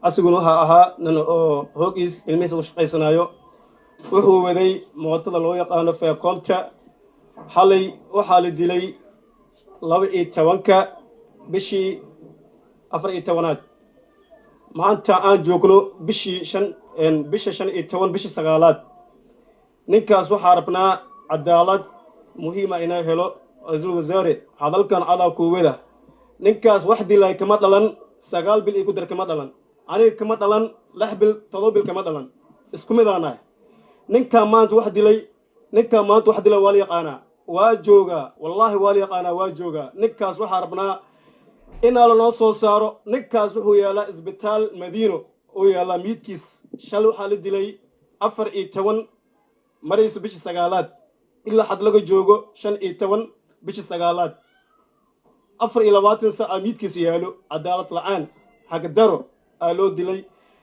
Asiguna waxaa ahaa nin oo hoogiis ilmihiisa u shaqaysanaayo. Wuxuu waday mootada loo yaqaano feekoomta. Xalay waxaa la dilay 12-ka bishii 14aad. Maanta aan joogno bishii 5, bisha 15, bishii sagaalaad. Ninkaas waxaa rabnaa cadaalad muhiima inay helo. Ra-iisul wasaare, hadalkan adaa kuwada. Ninkaas wax dilay kama dhalan 9 bil iyo ku dar, kama dhalan aniga, kama dhalan 6 bil, 7 bil kama dhalan, isku mid aanahay. Ninkaa maanta wax dilay, ninkaa maanta wax dilay waa la yaqaanaa, waa joogaa. Wallaahi waa la yaqaanaa, waa joogaa. Ninkaas waxaa rabnaa inaa lanoo soo saaro. Ninkaas wuxuu yaalaa isbitaal Madiino uu yaalaa miidkiis. Shalay waxaa la dilay 14 marayso bishii sagaalaad, ilaa xad laga joogo 15 bishii sagaalaad, 24 saaca miidkiisa yaalo. Cadaalad la-aan, xagdaro aa loo dilay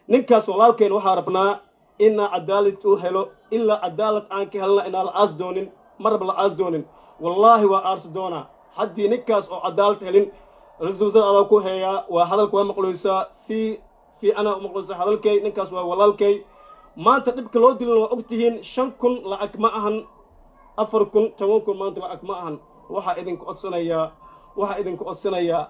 ninkaas. Walaalkeen waxaa rabnaa inaa cadaalad uu helo. Ilaa cadaalad aan ka helna inaa la aas doonin, marnaba la aas doonin. Wallaahi waa aarsi doonaa haddii ninkaas oo cadaalad helin. Ra-iisul wasaar, adaa ku heeyaa, waa hadalka waa maqloysaa, si fiicana u maqloysaa hadalkay. Ninkaas waa walaalkay. Maanta dhibka loo dilin waa ogtihiin. 5,000 lacag ma ahan, 4,000, 10,000 maanta lacag ma ahan. Waxaa idinku codsanayaa, waxaa idinku codsanayaa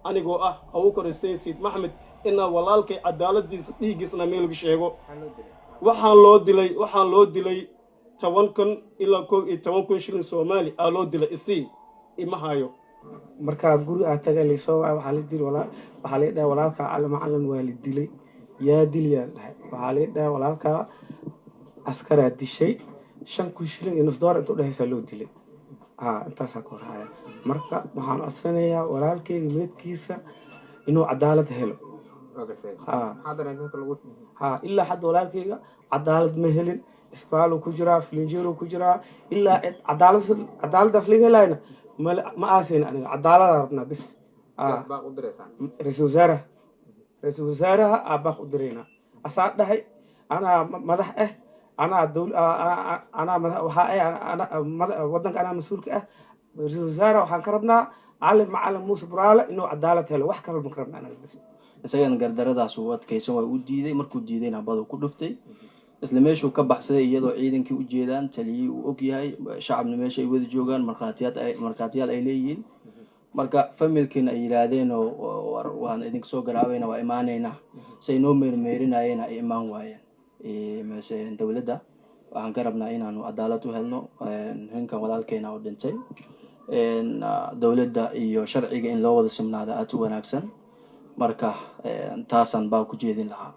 anigoo ah Abuukar Hussein Siid Maxmed, inaa walaalkay cadaaladiisa, dhiiggiisna meel lagu sheego. Waxaan loo dilay, waxaan loo dilay 10,000 ilaa 11,000 shilin Soomaali aa loo dilay. Isii ima hayo. Markaa guri aa taga, laysoo wacay, waxaa la dili walaa, waxaa la dhahay walaalkaa Cali Macalin waa la dilay. Yaa dilayaan dhahay. Waxaa la dhahay walaalkaa askaraa dishay, 5,000 shilin iyo nus doolar inta udhexaysaa loo dilay. Ha, intaasaa ka horhaya. Marka waxaan codsanayaa walaalkeyga meedkiisa inuu cadaalad helo. Ha ha, ilaa hadda walaalkeyga cadaalad ma helin. Isbitaaluu ku jiraa, filinjeeruu ku jiraa. Ilaa cid cadaalad, cadaaladaas laga helayna ma aasayna. Aniga cadaaladaa rabnaa bis. Ra-iisul wasaaraha, ra-iisul wasaaraha aa baaq u diraynaa. Asaa dhahay anaa madax ah, anaa dowl, anaa madax waxaa ah wadanka, anaa mas-uulka ah. Ra-iisul wasaaraha waxaan ka rabnaa Cali Macalin Muuse Buraale inuu cadaalad helo. Wax kale ma ka rabna anaga bis. Isagana gardaradaas uu adkaysan waa u diiday. Markuu diidayna badu ku dhuftay, isla meeshuu ka baxsaday, iyadoo ciidankii u jeedaan, taliyihii uu og yahay, shacabna meesha ay wada joogaan, markhaatiyaad ay markhaatiyaal ay leeyihiin. Marka familkiina ay yidhaahdeen oo waan idinka soo garaabayna, waa imaanaynaa, say noo meermeerinayeen ay imaan waayeen. Meesha dowladda waxaan ka rabnaa inaanu cadaalad u helno ninkan walaalkeena oo dhintay. Dowladda iyo sharciga in loo wada simnaada aada u wanaagsan. Marka taasaan baa ku jeedin lahaa.